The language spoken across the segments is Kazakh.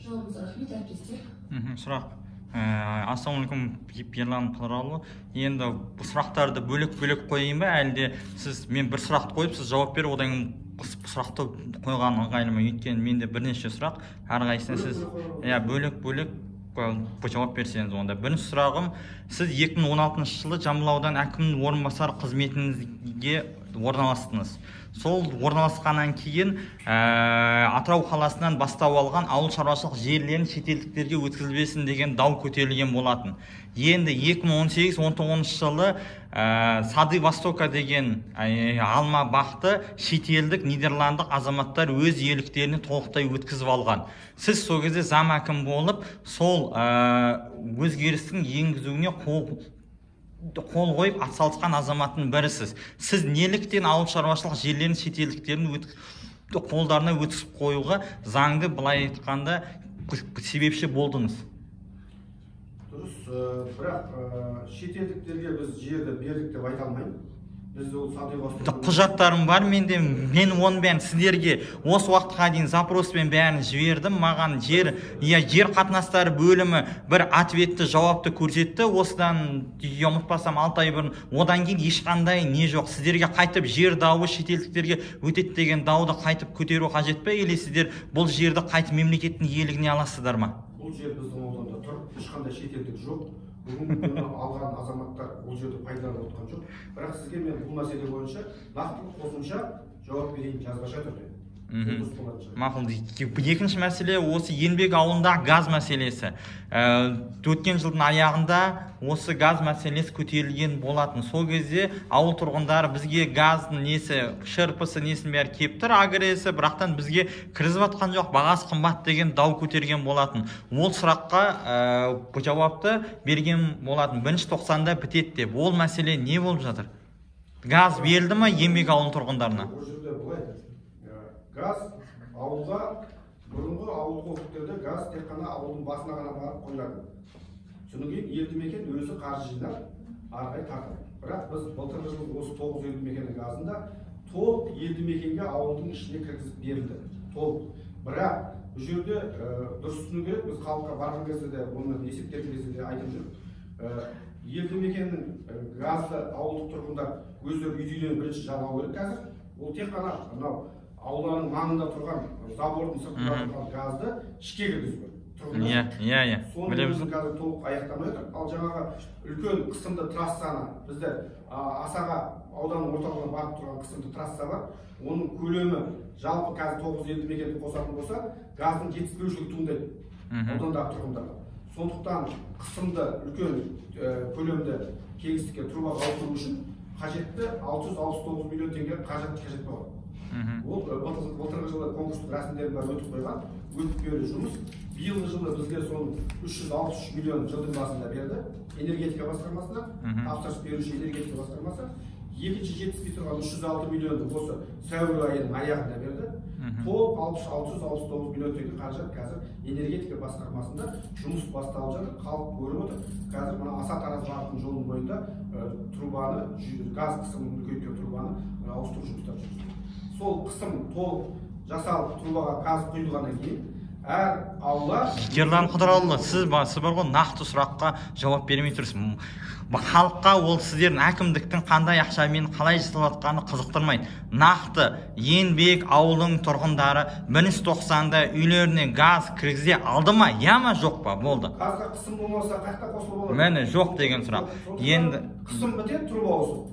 Жауабыңызға рахмет, әріптестер. Сұрақ. Ассалаумағалейкум, Ерлан Қыдыралыұлы. Енді бұл сұрақтарды бөлек-бөлек қояйын ба, әлде сіз, мен бір сұрақты қойып, сіз жауап беріп, одан кейін сұрақты қойған ыңғайлы ма? Өйткені менде бірнеше сұрақ, әрқайсысына сіз, иә, бөлек-бөлек жауап берсеңіз онда. Бірінші сұрағым, сіз 2016 жылы Жамбыл ауданы әкімінің орынбасары қызметіңізге орналастыңыз. Сол орналасқаннан кейін Атырау қаласынан бастау алған ауыл шаруашылық жерлерін шетелдіктерге өткізілмесін деген дау көтерілген болатын. Енді 2018-19 жылы Сады Востока деген алма бақты шетелдік нидерландық азаматтар өз иеліктеріне толықтай өткізіп алған. Сіз сол кезде зам әкім болып, сол өзгерістің енгізуіне қол қойып атсалысқан азаматтың бірісіз. Сіз неліктен ауыл шаруашылық жерлерін шетелдіктердің қолдарына өткізіп қоюға заңды, былай айтқанда, себепші болдыңыз? Дұрыс, бірақ шетелдіктерге біз жерді бердік деп айта алмаймын. Біз ол Сады Востока Құжаттарым бар менде, мен оның бәрін сіздерге осы уақытқа дейін запроспен бәрін жібердім. Маған жер қатынастары бөлімі бір ответті жауапты көрсетті. Осыдан, ұмытпасам, 6 ай бұрын. Одан кейін ешқандай не жоқ. Сіздерге қайтып жер дауы шетелдіктерге өтеді деген дауды қайтып көтеру қажет пе, или сіздер бұл жерді қайтып мемлекеттің иелігіне аласыздар ма? Бұл жер біздің ауданда тұр, ешқандай шетелдік жоқ. Бүгінгі күні алған азаматтар ол жерді пайдаланып отқан жоқ. Бірақ сізге мен бұл мәселе бойынша нақты қосымша жауап берейін жазбаша түрде. Дұрыс болатын шығар. Мақұл. Екінші мәселе осы Еңбек ауылындағы газ мәселесі. Өткен жылдың аяғында осы газ мәселесі көтерілген болатын. Сол кезде ауыл тұрғындары бізге газдың несі, шырпысы, несінің бәрі келіп тұр, агресі, бірақтан бізге кіргізіп жатқан жоқ, бағасы қымбат деген дау көтерген болатын. Ол сұраққа жауапты берген болатын. Бірінші тоқсанда бітеді деп. Ол мәселе не болып жатыр? Газ берілді ма Еңбек ауылының тұрғындарына? Ол жерде былай, газ ауылға, бұрынғы ауылдық округтерде газ тек қана ауылдың басына ғана барып қойылатын. Содан кейін елді мекен өзі қаржы жинап, ары қарай тартады. Бірақ біз былтырғы жылы осы 9 елді мекеннің газын да толық елді мекенге ауылдың ішіне кіргізіп берілді. Толық. Бірақ бұл жерде дұрыс түсіну керек, біз халыққа барған кезде де, оны есептеген кезде де айтып жүрміз. Елді мекеннің газды ауылдық тұрғындар өздері үй-үйлерін бірінші жалғау керек қазір. Ол тек қана мынау ауланың маңында тұрған забордың сыртында тұрған газды ішке кіргізу керек. Тұрғындар. Иә, иә, иә. Соны Білеміз. өзін қазір толық аяқтамай отыр. Ал жаңағы үлкен қысымды трассаны бізде, Асаға ауданның орталығына барып тұрған қысымды трасса бар. Оның көлемі жалпы қазір 9 елді мекенді қосатын болса, газдың жетіспеушілігі туындайды аудандағы тұрғындарға. Сондықтан қысымды үлкен көлемді кеңістікке трубаға ауыстыру үшін қажетті 669 миллион теңге қаражат қажет болады. Ол былтырғы жылы конкурстық рәсімдердің бәрі өтіп қойған, өтіп жұмыс. Биылғы жылы бізге соның 363 миллион жылдың басында берді энергетика басқармасына, тапсырыс беруші энергетика басқармасы. Екінші жетіспей тұрған 306 миллионды осы сәуір айының аяғында берді. Толық 669 миллион теңге қаражат қазір энергетика басқармасында жұмыс басталып жатыр, халық көріп отыр. Қазір мына Аса Тараз бағытының жолының бойында трубаны, газ қысымын үлкейткен трубаны ауыстыру жұмыстары жүргізілді. Сол қысым толық жасалып, трубаға газ құйылғаннан кейін әр аула Ерлан Қыдыралыұлы, сіз бар ғой, нақты сұраққа жауап бермей тұрсыз. Халыққа ол сіздердің әкімдіктің қандай ақшамен қалай жасалып жатқаны қызықтырмайды. Нақты Еңбек ауылының тұрғындары бірінші тоқсанда үйлеріне газ кіргізе алды ма, я ма, жоқ па? Болды. Газға қысым болмаса, қаяқта қосылып болады? Міне, жоқ деген сұрақ. Сондықтан Енді қысым бітеді, труба ауысып.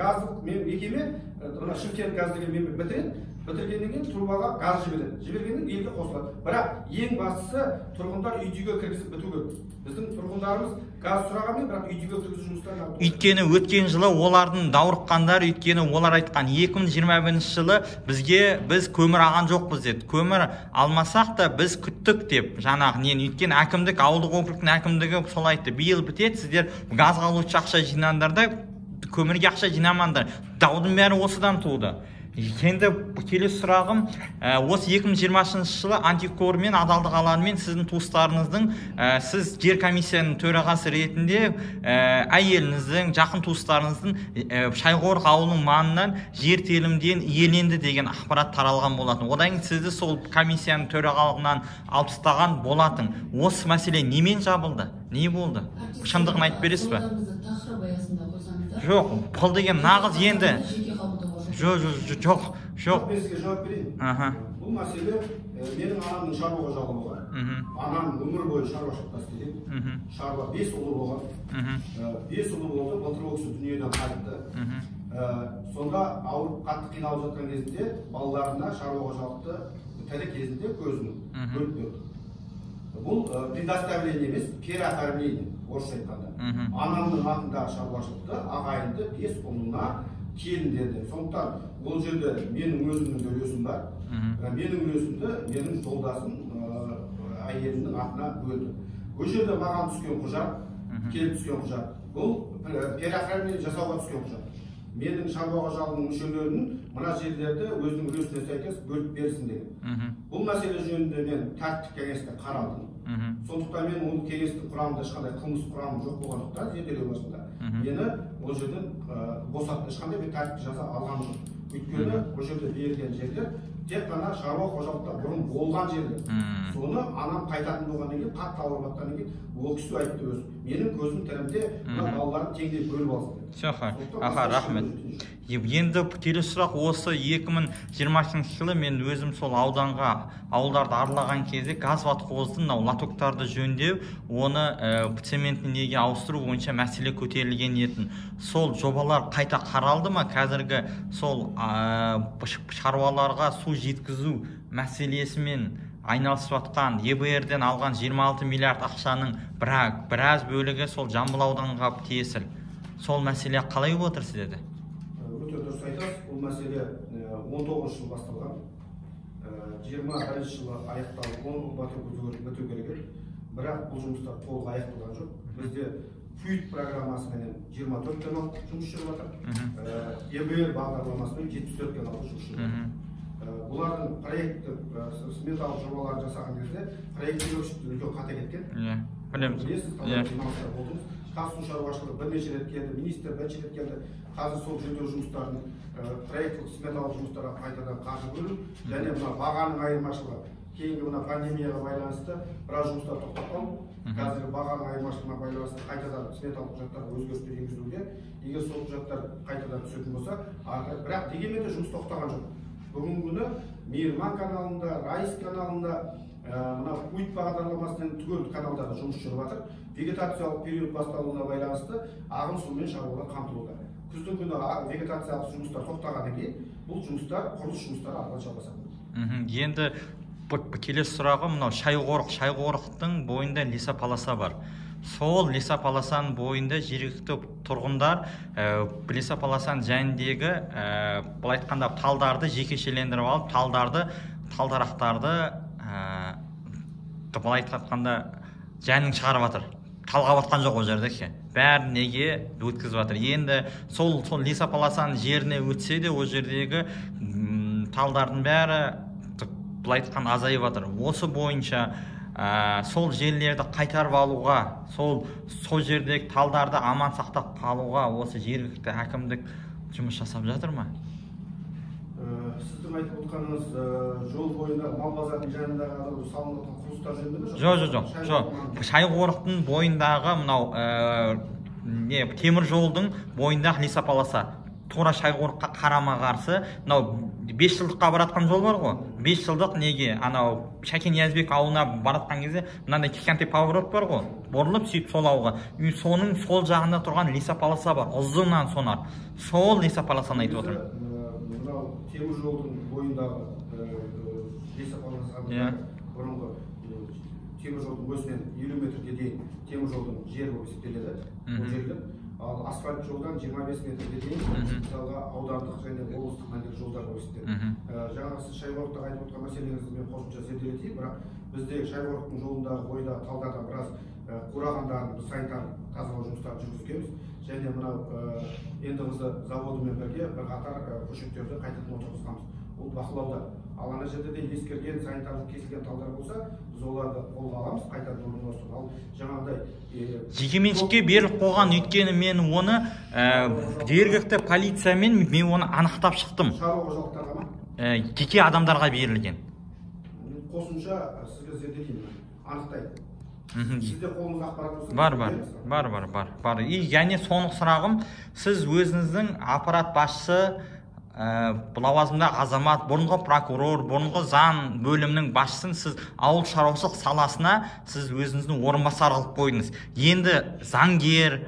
Газдық мекеме, мына Шымкент газ деген мекеме бітіреді. Бітіргеннен кейін трубаға газ жібереді. Жібергеннен кейін елге қосылады. Бірақ ең бастысы тұрғындар үй-үйге кіргізіп біту керек. Біздің тұрғындарымыз газ сұрағанмен, бірақ үй-үйге кіргізу жұмыстары әлі Өйткені өткен жылы олардың даурыққандары, өйткені олар айтқан 2021 жылы бізге, біз көмір алған жоқпыз деді. Көмір алмасақ та біз күттік деп жаңағы нені, өйткені әкімдік, ауылдық округтің әкімдігі солай айтты. Биыл бітеді, сіздер газға лучше ақша жинаңдар да, көмірге ақша жинамаңдар. Даудың бәрі осыдан туды. Енді келесі сұрағым, осы 2020 жылы антикор мен адалдық алаңымен сіздің туыстарыңыздың, сіз жер комиссияның төрағасы ретінде, әйеліңіздің, жақын туыстарыңыздың, Шайқорық ауылының маңынан жер телімден иеленді деген ақпарат таралған болатын. Одан кейін сізді сол комиссияның төрағалығынан алып тастаған болатын. Осы мәселе немен жабылды? Не болды? Шындығын айтып бересіз бе? Жоқ, бұл деген нағыз енді. Жоқ, жоқ, жоқ. Мен сізге жауап берейін. Бұл мәселе менің анамның шаруа қожалығы болған. Анам өмір бойы шаруашылықта істеген. Шаруа 5 ұлы болған. 5 ұлы болды, былтыр ол кісі дүниеден қайтты. Сонда ауырып қатты қиналып жатқан кезінде балаларына шаруа қожалықты тірі кезінде көзін бөліп берді. Бұл предоставление емес, переоформление, орысша айтқанда. Анамның атындағы шаруашылықты ағайынды 5 ұлына келіндерді. Сондықтан ол жерде менің өзімнің де үлесім бар. Менің үлесімді менің жолдасым, әйелімнің атына бөлді. Ол жерде маған түскен құжат, келіп түскен құжат, бұл переоформление жасауға түскен құжат. Менің шаруа қожалығының мүшелерінің мына жерлерді өзінің үлесіне сәйкес бөліп берсін деген. Бұл мәселе жөнінде мен тәртіптік кеңесте қаралдым. Сондықтан мен ол кеңестің құрамында ешқандай қылмыс құрамы жоқ болғандықтан зерделеу барысында мені ол жерден босатты, ешқандай бір тәртіптік жаза алған жоқ. Өйткені ол жерде берілген жерлер тек қана шаруа қожалықта бұрын болған жерлер. Соны анам қайтатын болғаннан кейін, қатты ауырып жатқаннан кейін ол кісі айтты өзі, менің көзім тірімде мына балаларын теңдей бөліп алсын деп. Все, аха, рахмет. Енді келесі сұрақ, осы 2020 жылы мен өзім сол ауданға, ауылдарды аралаған кезде газ водхоздың мынау лотоктарды жөндеу, оны цементті неге ауыстыру бойынша мәселе көтерілген етін. Сол жобалар қайта қаралды ма? Қазіргі сол шаруаларға су жеткізу мәселесімен айналысып жатқан ЕБР-ден алған 26 миллиард ақшаның біраз бөлігі сол Жамбыл ауданға тиесілі. Сол мәселе қалай болып отыр сіздерде? Өте дұрыс айтасыз. Бұл мәселе 19 жыл басталған. 21 жылы аяқталып, біту керек еді. Бірақ бұл жұмыстар толық аяқталған жоқ. Бізде ФУИТ программасыменен 24 канал жұмыс жүріп жатыр. ЕБР бағдарламасымен 74 канал жұмыс жүріп жатыр. Бұлардың проекттік сметалық жобаларын жасаған кезде проектировщик үлкен қате кеткен. Білеміз. Білесіз, талай жиналыстар болдыңыз. Қаз су шаруашылығы бірнеше рет келді, министр бірнеше рет келді. Қазір сол жөндеу жұмыстарын, проекттік сметалық жұмыстарға қайтадан қаржы бөлу және мына бағаның айырмашылығы, кейінгі мына пандемияға байланысты біраз жұмыстар тоқтап қалды. Қазіргі бағаның айырмашылығына байланысты қайтадан сметалық құжаттарға өзгерістер енгізілуде. Егер сол құжаттар қайтадан түсетін болса, бірақ дегенмен де жұмыс тоқтаған жоқ. Бүгінгі күні Мейірман каналында, Райыс каналында, мына ПУИТ бағдарламасының түгел каналдарда жұмыс жүріп жатыр. Вегетациялық период басталуына байланысты ағын сумен шаруалар қамтылуда. Күздің күні вегетациялық жұмыстар тоқтағаннан кейін бұл жұмыстар, құрылыс жұмыстары ары қарай жалғасады. Енді келесі сұрағы мынау Шайқорық. Шайқорықтың бойында лесополоса бар. Сол лесополосаның бойында жергілікті тұрғындар лесополосаның жанындағы, былай айтқанда, талдарды жекешелендіріп алып, талдарақтарды, былай айтқанда, жанын шығарып жатыр. Талғап жатқан жоқ ол жерде ше. Бәрін неге өткізіп жатыр. Енді сол лесополосаның жеріне өтсе де, ол жердегі талдардың бәрі, былай айтқанда, азайып жатыр. Осы бойынша сол жерлерді қайтарып алуға, сол жердегі талдарды аман сақтап қалуға осы жергілікті әкімдік жұмыс жасап жатыр ма? Сіздің айтып отқаныңыз жол бойында мал базарының жанындағы анау салынып жатқан құрылыстар жөнінде ме? Жоқ, жоқ, жоқ. Шайқорықтың бойындағы мынау темір жолдың бойындағы лесополоса. Тура Шайқорыққа қарама-қарсы мынау 5 жылдыққа баратқан жол бар ғой. 5 жылдық неге анау Шәкен Ниязбек ауылына баратқан кезде мынандай кішкентай поворот бар ғой. Бұрылып сөйтіп сол ауылға. Соның сол жағында тұрған лесополоса бар. Ұзыннан сонар. Сол лесополосаны айтып отырмын. Мынау темір жолдың бойындағы лесополосаны бұрынғы темір жолдың өзінен 50 метрге дейін темір жолдың жері болып есептеледі. Ол жерлер. Ал асфальт жолдан 25 метрге дейін мысалға аудандық және облыстық мәндегі жолдар болып есептеледі. Жаңағы сіз Шайқорықта айтып отқан мәселеңізді мен қосымша зерделетейін, бірақ Бізде Шайқорықтың жолындағы бойдағы талдарда біраз қурағандарын біз санитарлық тазалау жұмыстарын жүргізгенбіз. Және мынау НДВЗ заводымен бірге бірқатар көшеттерді қайтадан отырғызғанбыз. Ол бақылауда. Ал ана жерде де ескірген санитарлық кесілген талдар болса, біз оларды қолға аламыз, қайтадан орналастырып. Ал жаңағыдай жекеменшікке беріліп қойған, өйткені мен оны жергілікті полициямен мен оны анықтап шықтым. Шаруа қожалықтарға ма? Жеке адамдарға берілген. Қосымша сізге зерделеймін, анықтаймын. Сізде қолыңызда ақпарат болса, Бар, бар, бар, бар, бар, бар. И және соңғы сұрағым, сіз өзіңіздің аппарат басшысы лауазымдағы азамат, бұрынғы прокурор, бұрынғы заң бөлімінің басшысын сіз ауыл шаруашылық саласына сіз өзіңіздің орынбасар қылып қойдыңыз. Енді заңгер,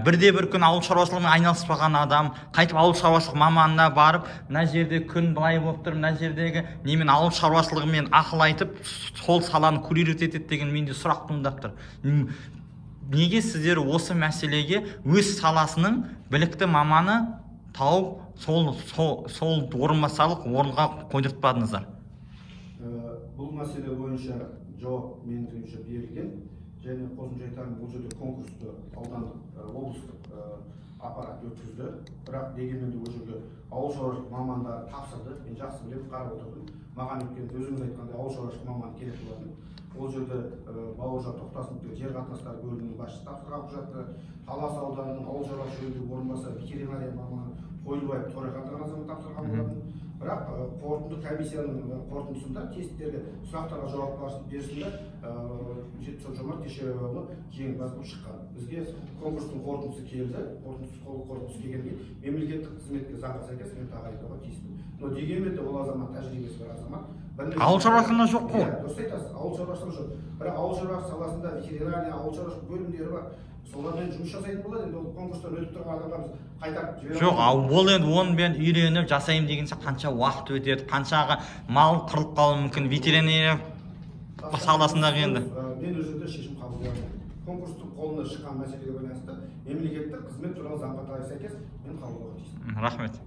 бірде бір күн ауыл шаруашылығымен айналыспаған адам қайтып ауыл шаруашылық маманына барып, мына жерде күн былай болып тұр, мына жердегі немен ауыл шаруашылығымен ақыл айтып, сол саланы курировать етеді деген менде сұрақ туындап тұр. Неге сіздер осы мәселеге өз саласының білікті маманы тауып, сол орынбасарлық орынға қойдыртпадыңыздар? Бұл мәселе бойынша жауап менің ойымша берілген. Және қосымша айтарым, бұл жерде конкурсты аудандық, облыстық аппарат өткізді. Бірақ дегенмен де ол жерге ауыл шаруашылық мамандары тапсырды. Мен жақсы білемін, қарап отырдым. Маған өйткені өзіңіз айтқандай ауыл шаруашылық маманы керек болатын. Ол жерде Бауыржан Тоқтасынов деген жер қатынастары бөлімінің басшысы тапсырған құжатты, Талас ауданының ауыл шаруашылығы жөніндегі орынбасары ветеринария маманы Қойлыбаев Төрехан деген азамат тапсырған болатын. Бірақ қорытынды комиссияның қорытындысында тесттерге сұрақтарға жауап берісінде Жомарт Кешебайұлы жеңімпаз болып шыққан. Бізге конкурстың қорытындысы келді. Қорытындысы келгеннен кейін мемлекеттік қызметке заңға сәйкес мен тағайындауға тиіспін. Но дегенмен де ол азамат тәжірибесі бар азамат. Ауыл шаруашылығында жоқ қой. Иә, дұрыс айтасыз, ауыл шаруашылығы жоқ. Бірақ ауыл шаруашылығы саласында ветеринария, ауыл шаруашылық бөлімдері бар. Солармен жұмыс жасайтын болады. Енді ол конкурстан өтіп тұрған адамға біз қайтарып жібере Жоқ, ал ол енді онымен үйреніп жасаймын дегенше қанша уақыт өтеді, қаншаға мал қырылып қалуы мүмкін ветеринария саласындағы енді. Мен ол жерде шешім қабылдай алмаймын. Конкурстың қолына шыққан мәселеге байланысты мемлекеттік қызмет туралы заңға сәйкес мен қабылдауға тиіспін. Рахмет.